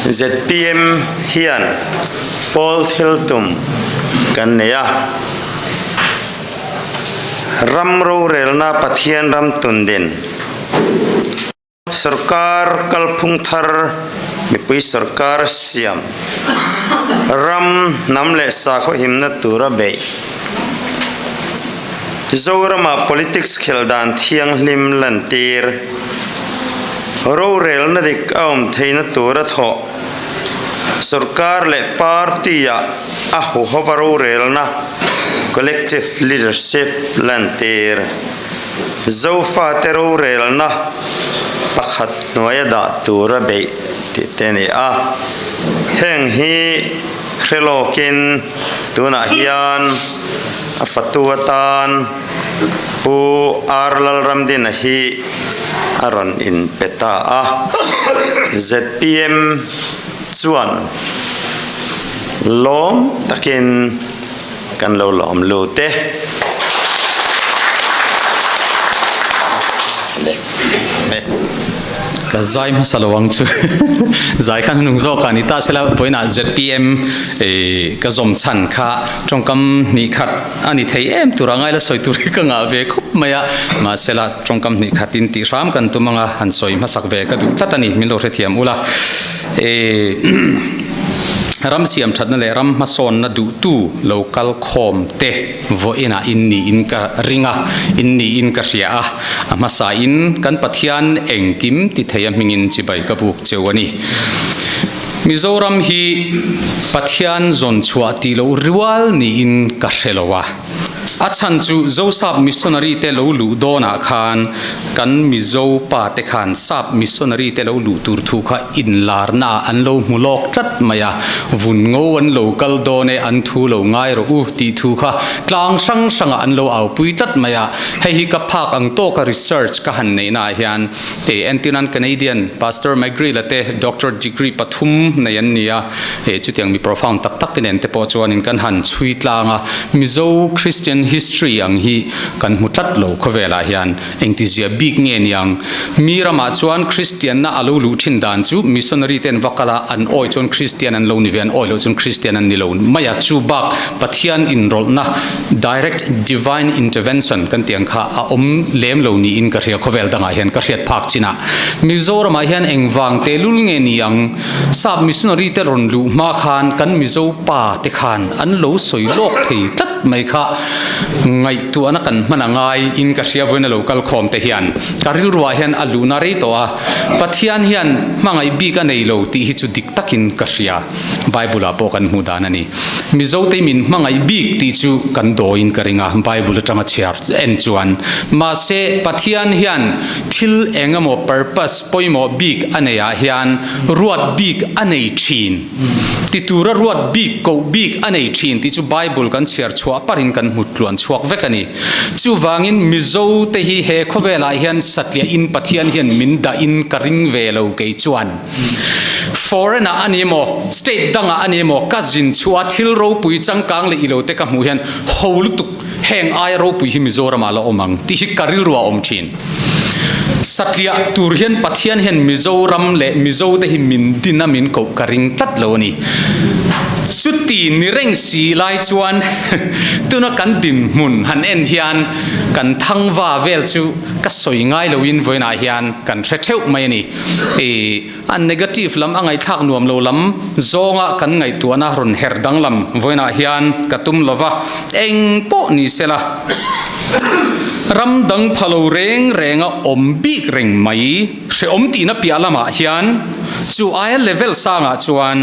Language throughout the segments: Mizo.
Zpm hian pawl thil tum kan nei a. Ram rorelna Pathian ram tundin. Sorkar kalphung thar mipui sorkar siam ram hnam leh sakhaw himna tura beih. Zorama politics khel dan thianghlim lantir. Rorelna dik a awm theihna tura thawh. Sorkar leh party-ah a huhova rorelna, collective leadership, lantir. Zofate rorelna pakhat hnuaia dah tura beih tih te a ni a. Heng hi hre lawkin tunah hian a fatu atan Pu R Lalramdina hi a rawn inpe ta a. Zpm chuan lawm takin Kan lo lawm lut e. Ka zai hmasa lo ang chu. Zai khan hnung zawk ah ni ta sela vawiinah zpm ka zawm chhan kha tawngkam hnih khat a ni thei em tur a ngaila sawi tur hi ka ngah ve khawp mai a. Mahsela tawngkam hnih khat in tih hram kan tum anga han sawi hmasak ve ka duh tlat a ni min lo hrethiam ula. Ram siam thatna leh ram hmasawnna duhtu lo kal khawm te vawiinah in niin ka ring a, in niin ka hria a. A hmasa in kan Pathian engkim ti thei a hmingin chibai ka buk cheu a ni. Mizoram hi Pathian zawn chhuah tih loh rual niin ka hre lo a. A chhan chu Zosap missionary te lo luh dawnah khan kan Mizo pa te khan sap missionary te lo luh tur thu kha inlarna ah an lo hmu lawk tlat mai a, vun ngo an lo kal dawn e, an thu lo ngai rawh u tih thu kha tlang hrang hrangah an lo aupui tlat mai a. Hei hi ka phak ang tawka research ka han neihna ah hian te entirnan Canadian Pastor McGreal-a te doctor degree pathum nei an ni a. Hei chutiang mi profound tak tak te nen te pawh chuanin kan han chhui tlang a, Mizo Christian history ang hi kan hmu tlat lo khawvelah hian engtizia bik nge niang? Mi ramah chuan Christian-na a lo luh thin dan chu missionary ten va kal a, an awi chuan Christian an lo ni ve, an awi loh chuan Christian an ni lo mai a, chu bak Pathian inrawlhna direct divine intervention kan tih ang kha a awm lem lo niin ka hria khawvel dangah hian ka hriat phak chinah Mizoramah hian engvang tehlul nge ni ang? Sap missionary te rawn luh hma khan kan Mizo pa te khan an lo sawi lawk thei tlat mai kha ngaihtuahna kan hman a ngai in ka hria vawiin a lo kal khawm te hian ka rilruah hian a luhna rei tawh a, Pathian hian hmangaih bik a nei lo tih hi chu dik takin ka hria, Bible ah pawh kan hmuh dan a ni. Mizo te min hmangaih bik tih chu kan dawiin ka ring a, Bible atanga chhiar en chuan. Mahse Pathian hian Thil eng emaw purpose pawimawh bik a nei ah hian ruat bik a nei thin. Ti tura ruat bik, koh bik a nei thin tih chu Bible kan chhiar chhuah parin kan hmu tluan chhuak vek a ni. Chuvangin Mizo te hi he khawvelah hian satliah in Pathian hian min dah in ka ring ve lo kei chuan. Foreign ah a ni emaw, state dangah a ni emaw ka zin chhuah a thil ropui changkang leh ilo te ka hmuh hian ho lutuk Heng aia ropui hi Mizoramah la awm ang tih hi ka rilru a awm thin. Satliah tur hian Pathian hian Mizoram leh Mizo te hi min din a min koh ka ring tlat lo a ni. Chuti ni reng si lai chuan tuna kan dinhmun han en hian kan thangva vel chu ka sawi ngai loin vawiinah hian kan hre theuh mai a ni. A negative lam a ngaihthlak nuam lo lam zawnga kan ngaihtuahna rawn her danglam vawiinah hian ka tum lova, eng pawh ni sela ram dang pha lo reng renga awm bik reng mai hrehawm tihna piah lamah hian chu aia level sangah chuan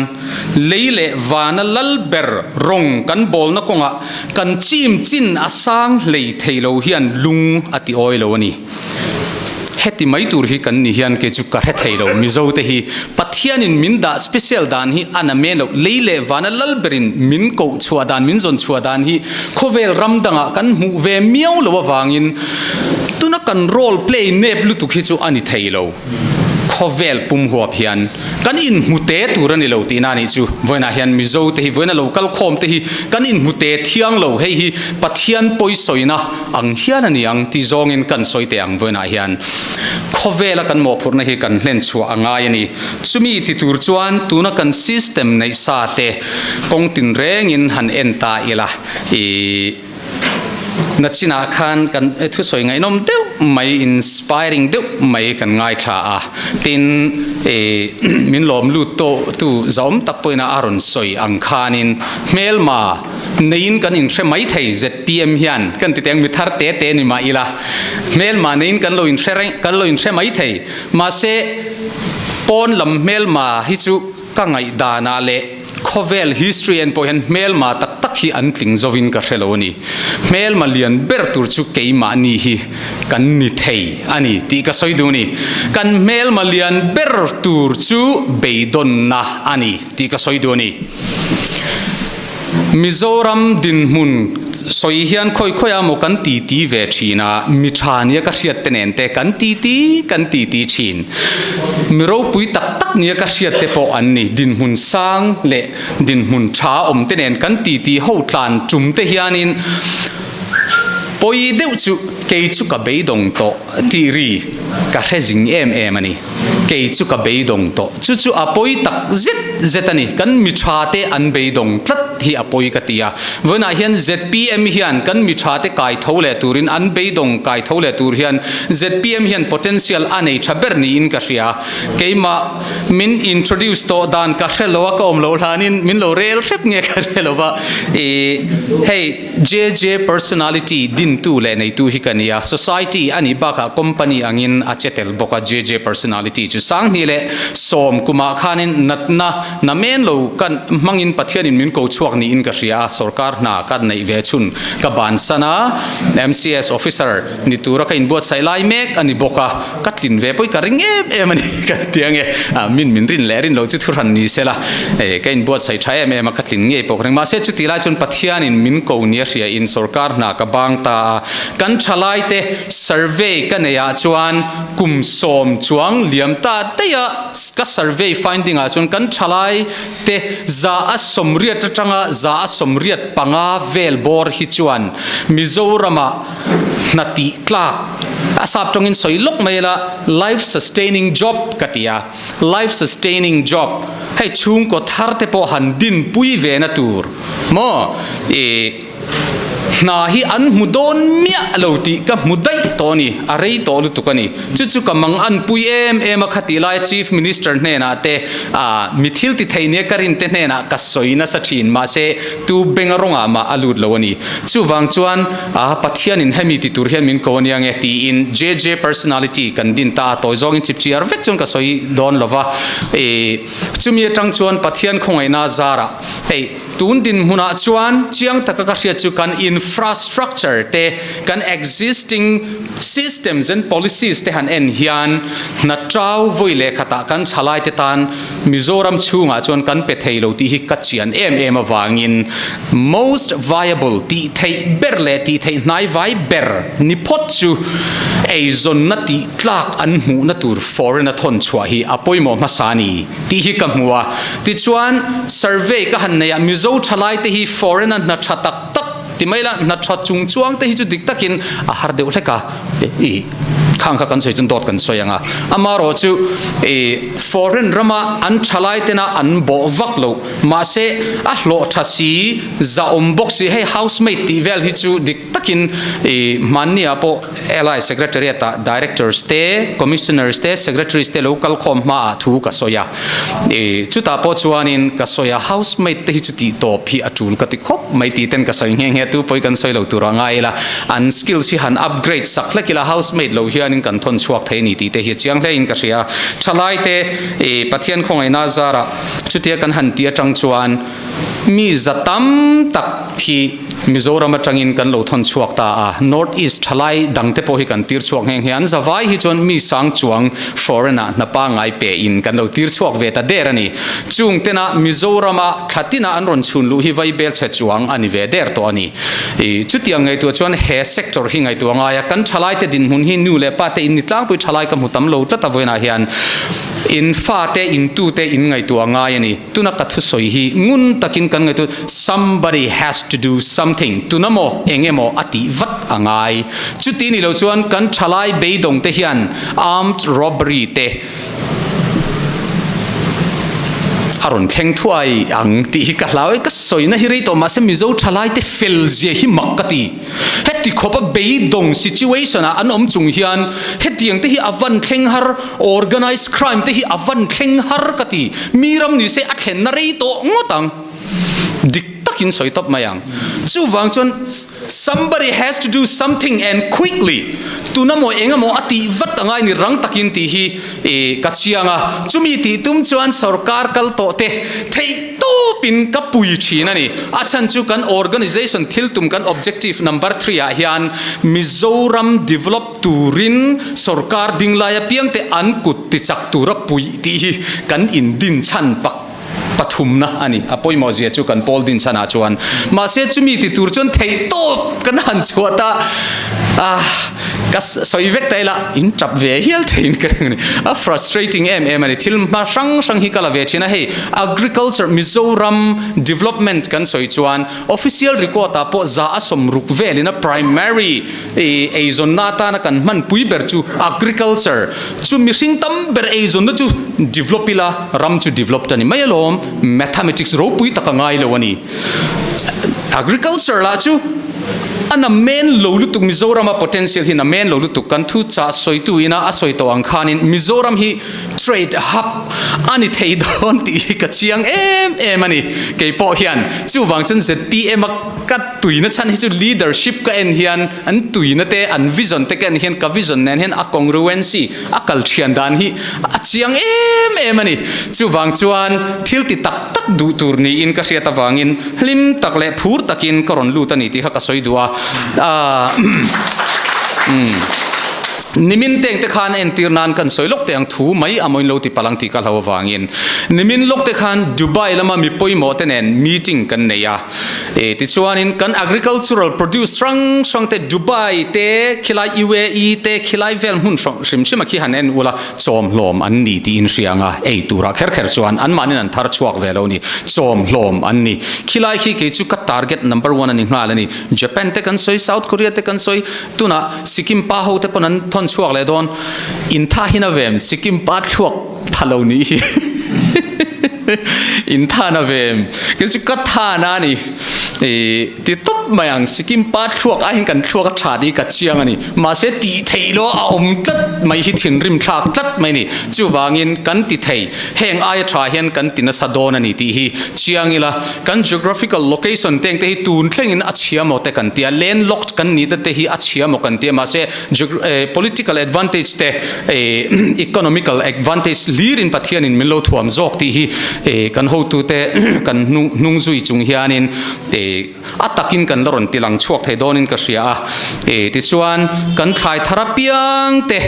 lei leh vana lal ber rawng kan bawlna kawngah kan chim chin a sang hlei thei lo hian lung a ti awi lo a ni. Heti mai tur hi kan ni hian kei chu ka hre thei lo. Mizo te hi Pathianin min dah special dan hi a na men lo. Lei leh vana lal berin min koh chhuah dan, min zawn chhuah dan hi khawvel ram dangah kan hmuh ve miau lo avangin tuna kan role play nep lutuk hi chu a ni thei lo. Khawvel pum huap hian kan inhmu te tur a ni lo tihna a nih chu. Vawiinah hian Mizo te hi vawiina lo kal khawm te hi kan inhmu te thiang lo, hei hi Pathian pawisawina ang hian a ni ang tih zawngin kan sawi teh ang vawiinah hian. Khawvela kan mawhphurhna hi kan hlen chhuah a ngai a ni. Chumi ti tur chuan tuna kan system neih sa te kawng tinrengin han en ta ila i. Nachinah khan kan thusawi ngaihnawm deuh mai, inspiring deuh mai kan ngaithla a, tin min lawm lut tawh tu zahawm tak pawhin a rawn sawi ang khanin hmelma neiin kan inhre mai thei zpm hian kan ti teng mi thar te te ni mah ila hmelma neiin kan lo inhre reng kan lo inhre mai thei mahse pawn lam hmelma hi chu Ka ngaihdanah leh khawvel history en pawh hian hmelma tak tak hi an tling zovin ka hre lo a ni. Hmelma lian ber tur chu keimahni hi kan ni thei a ni tih ka sawi duh a ni. Kan hmelma lian ber tur chu beidawnna a ni tih ka sawi duh a ni. Mizoram dinhmun sawi hian khawi khawi a maw kan titi ve thin a, mi tha nia ka hriat te nen te kan titi kan titi thin. Mi ropui tak tak nia ka hriat te pawh an ni. Dinhmun sang leh dinhmun tha awm te nen kan titi ho tlan tum te hianin pawi deuh chu kei chu ka beidawng tawh tih ri ka hre zing em em a ni. Kei chu ka beidawng tawh. Chu chu a pawi tak zet zet a ni. Kan mi tha te an beidawng tlat hi a pawi ka ti a. Vawiinah hian zpm hian kan mi tha te kai tho leh turin an beidawng kai tho leh tur hian zpm hian potential a nei tha ber niin ka hria. Keimah min introduce tawh dan ka hre lo a, ka awm loh hlanin min lo rel hrep nge ka hre lo va. Ih hei. JJ Personality dintu leh neitu hi ka ni a, society a nih bakah company angin a che tel bawk a, JJ Personality chu Sanghnih leh Sawm kumah khanin natna namen lo kan hmangin Pathianin min ko chhuak niin ka hria a, sorkar hna ka neih ve chhun ka bansan a, MCS officer ni tura ka inbuatsaih lai mek a ni bawk a, ka tlin ve pawh i ka ring em em a ni ka ti ange, min min rin leh rin lo chu thuhran ni sela, ka inbuatsaih tha em em a, ka tlin ngei pawh ka ring. Mahse chuti lai chuan Pathianin min ko nia hriain sorkar hna ka bang ta a, kan thalaite survey ka neihah chuan kum sawm chuang liam ta daih a, ka survey finding ah chuan kan thalaite 180 atanga 185 vel bawr hi chuan Mizoramah hna tih tlak a sap tawngin sawi lawk mai ila life sustaining job ka ti a, life sustaining job hei chhungkaw thar te pawh han dinpui ve na tur maw ih hna hi an hmu dawn miah lo tih ka hmu daih tawh a ni, a rei tawh lutuk a ni. Chu chu ka mang an pui em em a khatih laia Chief Minister hnenah te ah mi thil ti thei nia ka rin te hnenah ka sawi nasa thin mahse tu benga rawngah mah a lut lo a ni. Chuvang chuan ah Pathianin hemi ti tur hian min ko ania nge tiin JJ personality kan din ta a tawi zawngin chip chiar vek chuan ka sawi dawn lova ih chumi atang chuan Pathian khawngaihna zarah hei Tun dinhmunah chuan chiang taka ka hriat chu kan infrastructure te, kan existing systems and policies te han en hian hna tau vawi leh khatah kan thalaite tan Mizoram chhungah chuan kan pe thei lo tih hi ka chian em em avangin most viable tih theih ber leh tih theih hnaivai ber ni phawt chu eizawnna tih tlak an hmuhna tur foreign a thawn chhuah hi a pawimawh hmasa a ni. Tih hi ka hmu a. Tichuan, survey ka han nei a, Mizo thalaite hi foreign-a hna tha tak tak ti mai la, hna tha chung chuangte hi chu dik takin a har deuh hlek a, i khang kha kan sawi chuan dawt kan sawi ang a. Amaherawh chu i foreign rama an thalaitena an bawh vak lo, mahse a hlawh tha si, zahawm bawk si, hei housemaid tih vel hi chu dik takin i hmanni-ah pawh LI Secretariat ah Directors te, Commissioners te, Secretaries te lo kal khawm hma ah thu ka sawi a. I chutah pawh chuanin ka sawi a, housemaid te hi chu tih tawp hi a tul ka ti khawp mai tih ten ka sawi nghe nghe tu pawh hi kan sawi lo tur a ngai ila, an skills hi han upgrade sak hlek ila housemaid lo hianin kan thawn chhuak thei a ni tih te hi a chiang hle in ka hria. Thalai te i Pathian khawngaihna zarah chutia kan han tih atang chuan mi za tam tak hi Mizoram atangin kan lo thawn chhuak ta a, North East thalai dangte pawh hi kan tir chhuak nghe nghe. An zavai hi chuan mi sang chuang foreign ah hna pangngai pe in kan lo tir chhuak ve ta der a ni. Chung tena Mizorama thla tina an rawn chhun luh hi vaibel chhe chuang a ni ve der tawh a ni. I chutiang ngaihtuah chuan he sector hi ngaihtuah ngai a, kan thalaite dinhmun hi nu leh pa te in ni tlangpui thalai ka hmu tam lo tlat a vawiinah hian. In fate, in tute in ngaihtuah ngai a ni. Tuna ka thusawi hi ngun takin kan ngaihtuah, somebody has to do something, tuna maw eng emaw a tih vat a ngai. Chuti ni lo chuan kan thalai beidawng te hian armed robbery te a rawn thleng thuai ang tih hi ka hlau e. Ka sawina hi rei tawh mahse Mizo thalai te fel zia hi mak ka ti. Heti khawpa beidawng situation ah an awm chung hian hetiang te hi a van thleng har, organized crime te hi a van thleng har ka ti. Mi ram ni se a thlenna rei tawh ngawt ang. Dik takin sawi tawp mai ang. Chuvang chuan somebody has to do something and quickly, tuna maw eng emaw a tih vat a ngai ni rang takin tih hi ka chiang a. Chumi tih tum chuan sorkar kal tawh te theih tawpin ka pui thin a ni. A chhan chu kan organisation thil tum kan objective number threeah hian Mizoram develop turin sorkar ding lai apiang te an kut tichak tura puih tih hi kan indin chhan pak pathumna a ni. A pawimawh zia chu kan pawl din chhanah chuan. Mahse chumi ti tur chuan theih tawp kan han chhuah ta a, ka sawi vek ta ila in tap ve hial theiin ka ring a ni. A frustrating em em a ni. Thil hma hrang hrang hi ka la ve thin a, hei agriculture Mizoram development kan sawi chuan official record ah pawh za a sawmruk velin a primary eizawnna atana kan hmanpui ber chu agriculture chu mihring tam ber eizawnna chu develop ila ram chu developed a ni mai alawm mathematics ropui tak a ngai lo a ni agriculture lah chu a na men lo lutuk Mizoram a potential hi na men lo lutuk kan thu chah sawitu ina a sawi tawh ang khanin Mizoram hi trade hub a ni thei dawn tih hi ka chiang em em a ni keipawh hian chuvang chuan ZPM a Ka tuina chhan hi chu leadership ka en hian an tuina te an vision te ka en hian ka vision nen hian a congruency a kal thian dan hi a chiang em em a ni. Chuvang chuan thil ti tak tak duh tur niin ka hriat avangin hlim tak leh phur takin ka rawn lut a ni tih kha ka sawi duh a. Nimin teng te khan entir nan kan sawi lawk teh ang thu mai a mawiin lo ti palh ang tih ka hlau avangin nimin lawk te khan Dubai lama mi pawimawh te nen meeting kan nei a. E tichuanin kan agricultural produce hrang hrang te Dubai te khilai UAE te khilai vel hmun hrang hrim hrim a khi han en ula chawm hlawm an ni tiin hria anga ei turah kher kher chuan anmahnin an thar chhuak ve lo ni chawm hlawm an ni khilai khi kei chu ka target number one a ni nghal a ni Japan te kan sawi South Korea te kan sawi tunah Sikkim pa ho te pawn an thawn chhuak leh dawn intha hin a vem Sikkim pa thluak tha lo nih hi in than a vem kei chu ka than a ni i ti tawp mai ang Sikkim pa thluak ah hian kan thluak a tha tih ka chiang a ni mahse tih theih lo a awm tlat mai hi thinrim thlak tlat mai ni chuvangin kan ti thei heng aia tha hian kan ti nasa dawn a ni tih hi chiang ila kan geographical location teng te hi tun thlengin a chhia maw te kan tia landlocked kan nih te te hi a chhia maw kan tia mahse political advantage te economical advantage hlirin Pathianin min lo thuam zawk tih hi kan hotute kan hnung zui chung hianin a takin kan la rawn ti lang chhuak thei dawnin ka hria a. Tichuan kan thlai thar apiang te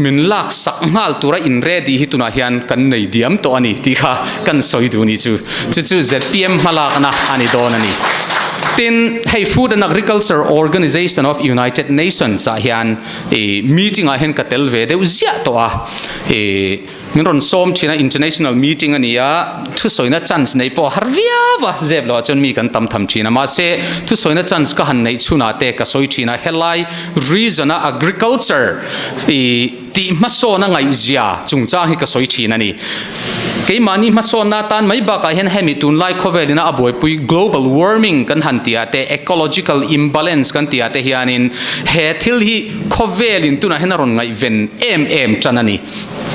min lak sak nghal tura in ready hi tunah hian kan nei diam tawh a ni tih kha kan sawi duh ni chu. Chu chu zpm hmalakna a ni dawn a ni. Tin, hei Food and Agriculture Organization of United Nations ah hian I meeting ah hian ka tel ve deuh ziah tawh a, i min rawn sawm thin a, international meeting a ni a, thusawina chance neih pawh a har viau a, zep loh ah chuan mi kan tam tham thin a, mahse thusawina chance ka han neih chhunah te ka sawi thin a, helai region a agriculture i tih hmasawn a ngaihzia chungchang hi ka sawi thin a ni. Keimahni hmasawnna atan mai bakah hian hemi tunlai khawvelina a buaipui global warming kan han tih ah te, ecological imbalance kan tih ah te hianin he thil hi khawvelin tunah hian a rawn ngaihven em em tan a ni.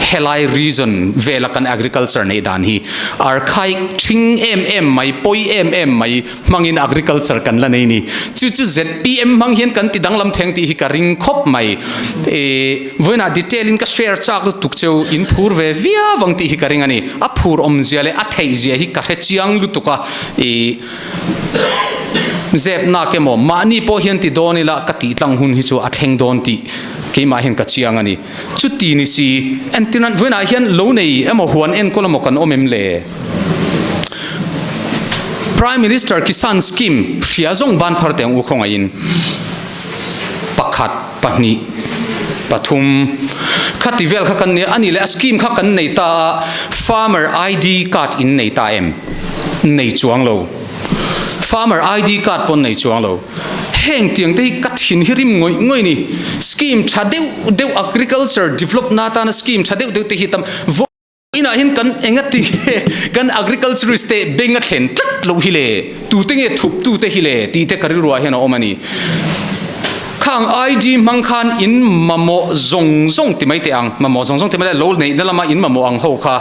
Helai region vela kan agriculture neih dan hi archaic thing em em mai, pawi em em mai hmangin agriculture kan la nei ni. Chu chu zpm hmang hian kan ti danglam theng tih hi ka ring khawp mai. E vawiinah detail in ka share chak lutuk cheu in phur ve viau ang tih hi ka ring a ni. A phur awmzia leh a theih zia hi ka hre chiang lutuk a. E zep nak emaw mahni pawh hian ti dawn ila ka tih tlang hun hi chu a thleng dawn tih keimah hian ka chiang a ni. Chuti ni si entirnan vawiinah hian lo nei emaw huan enkawl emaw kan awm em le? Prime Minister Kisan Scheme hria zawng ban phar teh ang u khawngaihin pakhat pahnih pathum. Khati vel kha kan nia, a nih leh a scheme kha kan nei ta a, farmer ID card in nei ta em? Nei chuang lo. Farmer ID card pawn nei chuang lo. Heng tiang te hi ka thin hi rim ngawih ngawih ni. Scheme tha deuh deuh agriculture develop na atana scheme tha deuh deuh te hi tam Inah hian kan engati nge kan agriculturist te beng a thlen tlat loh hi le, tute nge thup tute hi le tih te ka rilruah hian a awm a ni. Khang ID hmang khan in mamawh zawng zawng ti mai teh ang, mamawh zawng zawng ti mai la lo neihna lama in mamawh ang ho kha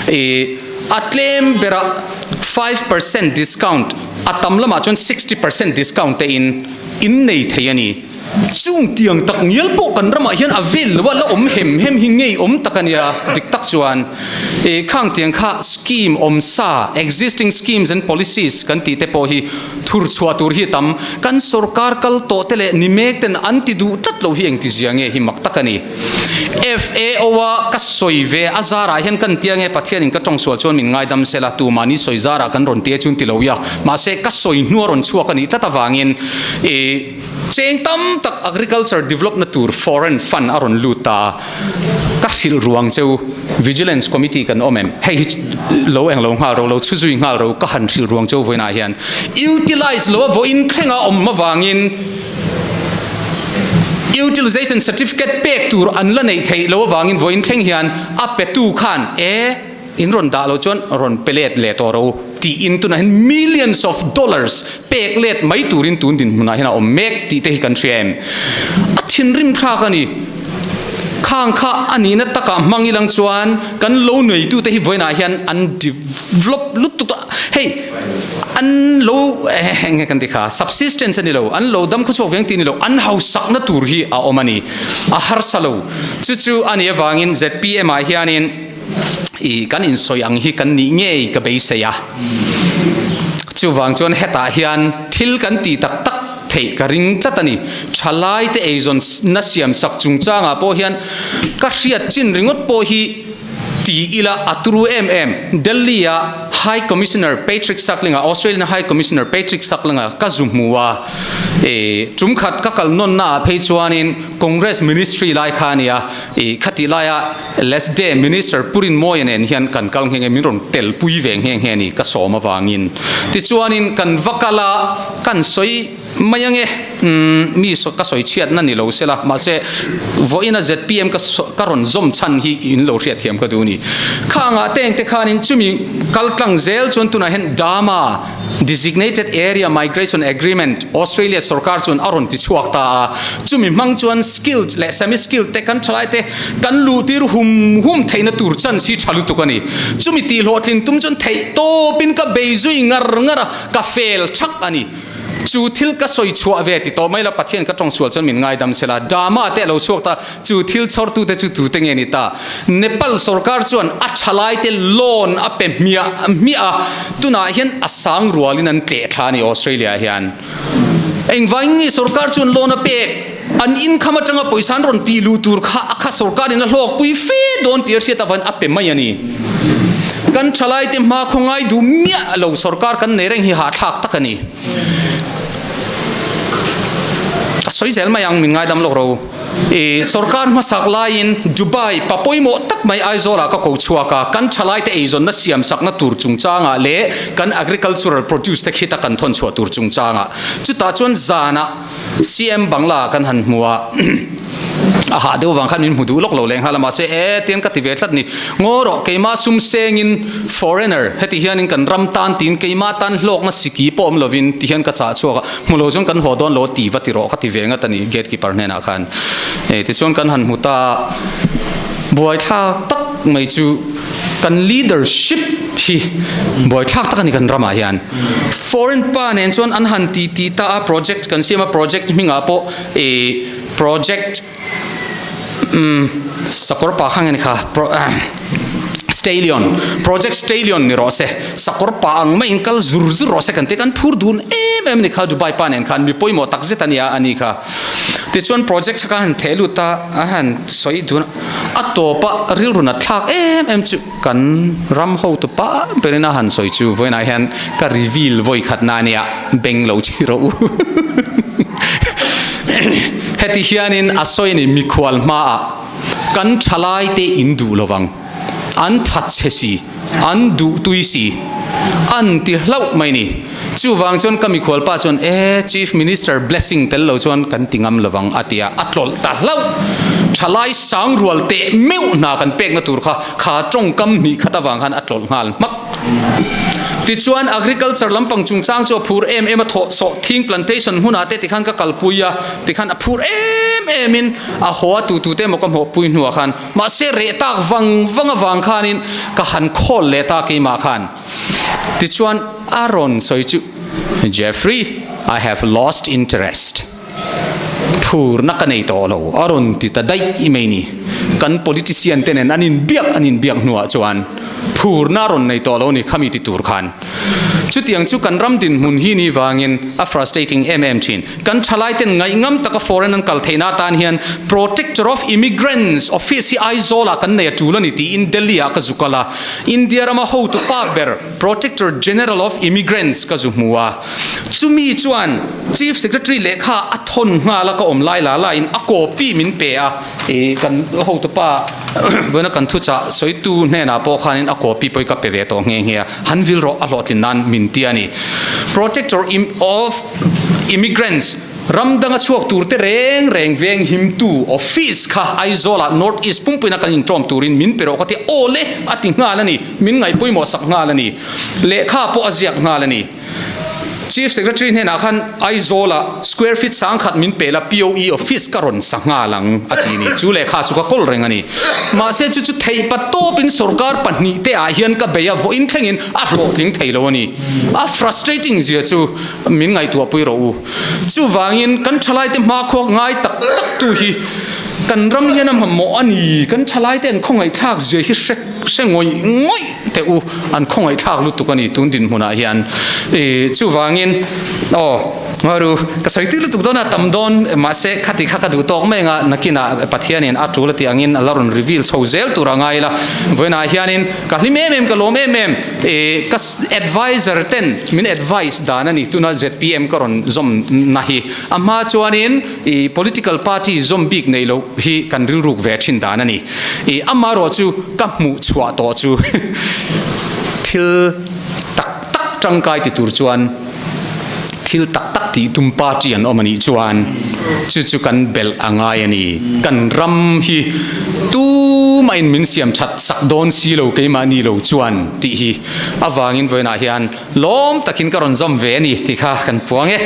ih a tlem berah 5% discount a tam lamah chuan 60% discount te in in nei thei a ni. Chung tiang tak ngial pawh kan ramah hian a vel lo a, la awm hem hem hi ngei awm tak a nia. Dik tak chuan e khang tiang kha scheme awm sa, existing schemes and policies kan tih te pawh hi thur chhuah tur hi a tam. Kan sorkar kal tawh te leh ni mek ten an ti duh tlat lo hi engti zia nge hi mak tak a ni. FAO a ka sawi ve a zarah hian kan tia nge Pathianin ka tawng sual chuan min ngaidam sela tumahni sawi zarah kan rawn tia chu an ti lo ia. Mahse ka sawi hnua rawn chhuak a nih tlat avangin e Cheng tam tak agriculture develop na tur foreign fund a rawn lut ta a, ka hrilh ruang cheu Vigilance Committee kan awm em? Hei hi lo eng lo nghal ro, lo chhu zui nghal ro ka han hrilh ruang cheu vawiinah hian utilize lo a vawiin thlenga awm avangin utilization certificate pek tur an la neih theih lo avangin vawiin thleng hian a petu khan e In rawn dah lo chuan rawn pe let leh tawh ro tiin tunah hian millions of dollars pek let mai turin tun dinhmunah hian a awm mek tih te hi kan hria em? A thinrim thlak a ni. Khang kha a nihna takah hmang ilang chuan kan lo neitute hi vawiinah hian an develop lutuk a, hei an lo eng nge kan ti kha subsistence a ni lo, an lo dam khawchhuak veng tih a ni lo, an hausakna tur hi a awm a ni, a harsa lo. Chu chu a nih avangin zpm ah hianin I kan insawi ang hi kan nih ngei ka beisei a. Chuvang chuan hetah hian thil kan tih tak tak theih ka ring tlat a ni. Thalaite eizawn na siamsak chungchangah pawh hian ka hriat chin ringawt pawh hi ti ila a turu em em. Delhi-a High Commissioner Patrick Suckling-a, Australian High Commissioner Patrick Suckling-a ka zu hmu a. I tumkhat ka kal nawnnaah phei chuanin Congress Ministry lai kha a ni a. I khatih laia Lesde Minister Pu Rinmawia nen hian kan kal nghe nghe, min rawn tel pui ve nghe nghe ni ka sawm avangin. Tichuanin kan va kal a, kan sawi mai ange, umm mi ka sawi chhiatna ni lo sela, mahse vawiina zpm ka ka rawn zawm chhan hi in lo hriatthiam ka duh ni. Khangah teng te khanin chumi kal tlang zel chuan tunah hian Dama, Designated Area Migration Agreement, Australia sorkar chuan a rawn ti chhuak ta a, chumi hmang chuan skilled leh semi-skilled te kan thalai te kan luhtir hum hum theihna tur chance hi tha lutuk a ni. Chumi tihhlawhtlin tum chuan theih tawpin ka bei zui ngar ngar a, ka fel thak a ni. Chu thil ka sawi chhuah ve ti tawh mai la, Pathian ka tawng sual chuan min ngaidam sela, Dama te a lo chhuak ta, Chu thil chhawrtute chu tute nge ni ta? Nepal sorkar chuan a thalaite loan a pe hmiah hmiah a, tunah hian a sang rualin an tleh thla a ni Australia hian. Engvangin nge sorkar chuan loan a pek? An income atanga pawisa an rawn tih luh tur kha a kha sorkarin a hlawkpui fe dawn tih a hriat avangin a pe mai a ni. Kan thalaite hma khawngai duh miah lo sorkar kan nei reng hi hahthlak tak a ni. Ka sawi zel mai ang, min ngaidam lawk ro. I sorkar hmasak laiin Dubai pa pawimawh tak mai Aizawlah ka ko chhuak a, kan thalaite eizawnna siamsakna tur chungchangah leh kan agricultural produce te khita kan thawn chhuah tur chungchangah. Chutah chuan zanah CM Bangla kan han hmu a, a hah deuh vang khan min hmu duh lawk lo leh nghal a, mahse e tiang ka ti ve tlat ni. Ngaw rawh, keimah sum sengin foreigner heti hianin kan ram tan tiin keimah tan hlawkna siki pawh awm lovin ti hian ka chah chhuak a, Hmu lo chuan kan haw dawn lo ti va ti rawh ka ti ve ngat a ni gate keeper hnenah khan. Hei tichuan kan han hmu ta a, buaithlak tak mai chu kan leadership hi buaithlak tak a ni kan ramah hian. Foreign pa nen chuan an han ti ti ta a project kan siam a project hmingah pawh ih project umm sakawr pa kha nge ni kha Stallion, Project Stallion ni rawh se, sakawr pa ang maiin kal zur zur rawh se kan ti a, kan phur dun em em a ni kha Dubai pa nen khan mi pawimawh tak zet a nia a ni kha. Tichuan project kha han theh lut a, a han sawi dun a, a tawp a rilru nat thlak em em chu kan ram hotu pa berin a han sawi chu vawiinah hian ka reveal vawi khatna a nia, beng lo chi rawh u. Heti hianin a sawi a ni mikhual hmaah. Kan thalaite in duh lovang. An thatchhe si, an duh tui si, an ti hlauh mai ni. Chuvang chuan ka mikhual pa chuan, E, Chief Minister blessing tel lo chuan kan ti ngam lovang, a ti a, a tlawlh ta hlauh. Thalai sang rual teh meuh hna kan pekna tur kha, kha tawngkam hnih khat avang khan a tlawlh nghal hmak. Tichuan Agriculture lampang chungchang chu a phur em em a, thawh sawh thing plantation hmunah te tikhan ka kalpui a, tikhan a phur em em in a haw a tu tute emaw ka hmawhpui hnuah khan Mahse reh tak vang vang avang khanin ka han khawl leh ta keimah khan. Tichuan a rawn sawi chu, Jeffrey, I have lost interest. Phurna ka nei tawh lo, a rawn ti ta daih mai ni. Kan politician te nen an inbiak an inbiak hnuah chuan phurna a rawn nei tawh lo ni khami ti tur khan. Chutiang chu kan ram dinhmun hi ni vangin a frustrating em em thin. Kan thalaiten ngaihngam taka foreign an kal theihna atan hian Protector of Immigrants Office hi Aizawl-ah kan nei a tul a ni tiin Delhi-ah ka zu kal a. India rama hotu pa ber Protector General of Immigrants ka zu hmu a. Chumi chuan Chief Secretary lehkha a thawn nghal a ka awm lai la laiin a copy min pe a. I kan hotu pa vawiina kan thuchah sawitu hnenah pawh khanin a copy pawh hi ka pe ve tawh nghe nghe a. Han vil rawh a hlawhtlin nan min ti a ni. Protector of Immigrants ram danga chhuak tur te reng reng veng himtu office kha Aizawlah North East pumpuina kan inṭawm turin min pe rawh ka ti aw le a ti nghal a ni. Min ngaihpawimawh sak nghal a ni. Lehkha pawh a ziak nghal a ni. Chief Secretary hnenah khan Aizawlah square feet sangkhat min pe la POE office ka rawn sa nghal ang a ti ni. Chu lehkha chu ka kawl reng a ni. Mahse chu chu theih patawpin sorkar pahnihte ah hian ka bei a, vawiin thlengin a hlawhtling thei lo a ni. A frustrating zia chu min ngaihtuahpui rawh u. Chuvangin kan thalaite hmakhua ngai tak tak tu hi kan ram hian a mamawh a ni. Kan thalaite an khawngaihthlak zia hi hre hre ngawih ngawih teh u. An khawngaihthlak lutuk a ni tun dinhmunah hian. Ih chuvangin aw Ngaru ka sawi tih lutuk dawn a tam dawn mahse khati kha ka duh tawk mai anga nakinah Pathianin a tul a tih angin a la rawn reveal chho zel tur a ngai ila. Vawiinah hianin ka hlim em em ka lawm em em. Ih ka adviser ten min advice dan a ni tuna zpm ka rawn zawm na hi a hma chuanin ih political party zawm bik nei loh hi kan rilruk ve thin dan a ni ih amaherawh chu ka hmuh chhuah tawh chu thil tak tak tangkai ti tur chuan Thil tak tak tih tum party an awm a nih chuan chu chu kan belh a ngai a ni. Kan ram hi tumahin min siam that sak dawn si lo keimahni lo chuan tih hi avangin vawiinah hian lawm takin ka rawn zawm ve a ni tih kha kan puang e.